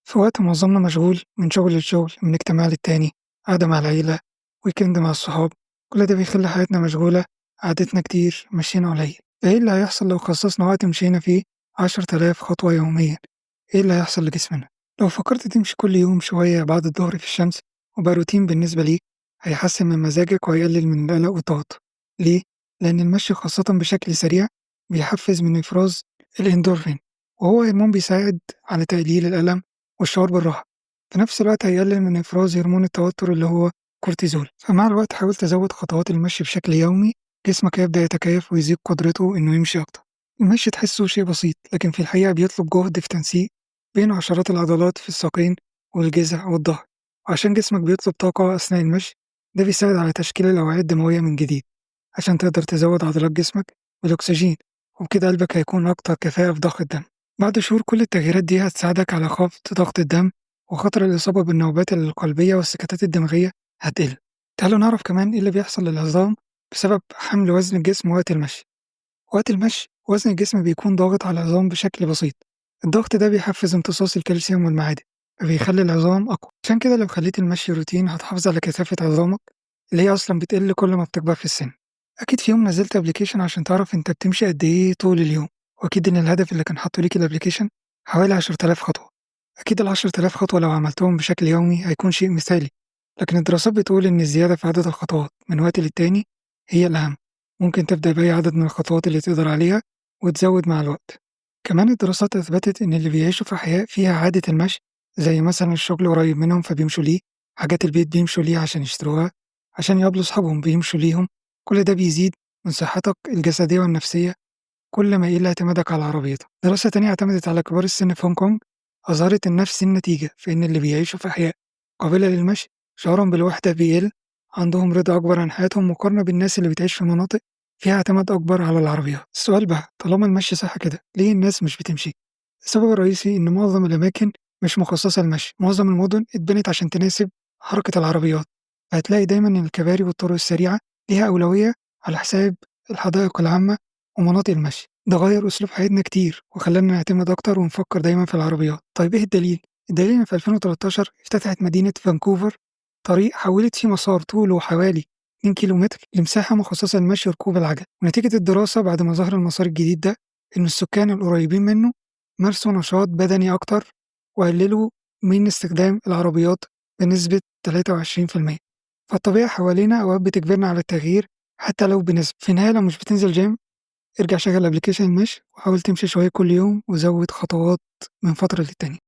في وقت معظمنا مشغول من شغل لشغل، من اجتماع للتاني، قعدة مع العيلة، weekend مع الصحاب، كل ده بيخلي حياتنا مشغولة، قعدتنا كتير، مشينا قليل. فإيه اللي هيحصل لو خصصنا وقت مشينا فيه 10,000 خطوة يوميا؟ إيه اللي هيحصل لجسمنا؟ لو فكرت تمشي كل يوم شوية بعد الظهر في الشمس وبقى روتين بالنسبة ليك، هيحسن من مزاجك وهيقلل من القلق والتوتر. ليه؟ لأن المشي خاصة بشكل سريع بيحفز من إفراز الإندورفين، وهو هرمون بيساعد على تقليل الألم والشعور بالراحة. في نفس الوقت هيقلل من إفراز هرمون التوتر اللي هو كورتيزول. فمع الوقت حاول تزود خطوات المشي بشكل يومي، جسمك هيبدأ يتكيف ويزيد قدرته إنه يمشي أكتر. المشي تحسه شيء بسيط، لكن في الحقيقة بيطلب جهد في تنسيق بين عشرات العضلات في الساقين والجذع والظهر. وعشان جسمك بيطلب طاقة أثناء المشي، ده بيساعد على تشكيل الأوعية الدموية من جديد عشان تقدر تزود عضلات جسمك بالأكسجين، وبكده قلبك هيكون أكتر كفاءة في ضخ الدم. بعد شهور كل التغييرات دي هتساعدك على خفض ضغط الدم، وخطر الإصابة بالنوبات القلبية والسكتات الدماغية هتقل. تعالوا نعرف كمان إيه اللي بيحصل للعظام بسبب حمل وزن الجسم وقت المشي. وقت المشي وزن الجسم بيكون ضاغط على العظام بشكل بسيط. الضغط ده بيحفز امتصاص الكالسيوم والمعادن، فبيخلي العظام أقوى. عشان كده لو خليت المشي روتين هتحافظ على كثافة عظامك اللي هي أصلا بتقل كل ما بتكبر في السن. أكيد في يوم نزلت application عشان تعرف أنت بتمشي قد إيه طول اليوم، وأكيد إن الهدف اللي كان حاطه ليك ال application حوالي 10,000 خطوة. أكيد 10,000 خطوة لو عملتهم بشكل يومي هيكون شيء مثالي، لكن الدراسات بتقول إن الزيادة في عدد الخطوات من وقت للتاني هي الأهم. ممكن تبدأ بأي عدد من الخطوات اللي تقدر عليها وتزود مع الوقت. كمان الدراسات أثبتت إن اللي بيعيشوا في أحياء فيها عادة المشي، زي مثلا الشغل قريب منهم فبيمشوا ليه، حاجات البيت بيمشوا ليه عشان يشتروها، عشان يقابلوا أصحابهم بيمشوا ليهم، كل ده بيزيد من صحتك الجسدية والنفسية كل ما يقل اعتمادك على عربيتك. دراسة تانية اعتمدت على كبار السن في هونج كونج أظهرت نفس النتيجة، في إن اللي بيعيشوا في أحياء قابلة للمشي شعورهم بالوحدة بيقل، عندهم رضا أكبر عن حياتهم مقارنة بالناس اللي بتعيش في مناطق فيها اعتماد أكبر على العربيات. السؤال بقى، طالما المشي صح كده ليه الناس مش بتمشي؟ السبب الرئيسي إن معظم الأماكن مش مخصصة للمشي. معظم المدن اتبنت عشان تناسب حركة العربيات، فهتلاقي دايما إن الكباري والطرق السريعة ليها أولوية على حساب الحدائق العامة ومناطق المشي. ده غير أسلوب حياتنا كتير وخلانا نعتمد أكتر ونفكر دايما في العربيات. طيب إيه الدليل؟ الدليل إن في 2013 افتتحت مدينة فانكوفر طريق حولت فيه مسار طوله حوالي 2 كيلومتر لمساحة مخصصة للمشي وركوب العجل. ونتيجة الدراسة بعد ما ظهر المسار الجديد ده إن السكان القريبين منه مارسوا نشاط بدني أكتر وقللوا من استخدام العربيات بنسبة 23%. فالطبيعة حوالينا أوقات بتجبرنا على التغيير حتى لو بنسبة. في النهاية لو مش بتنزل جيم ارجع شغل application المشي وحاول تمشي شوية كل يوم وزود خطوات من فترة للتانية.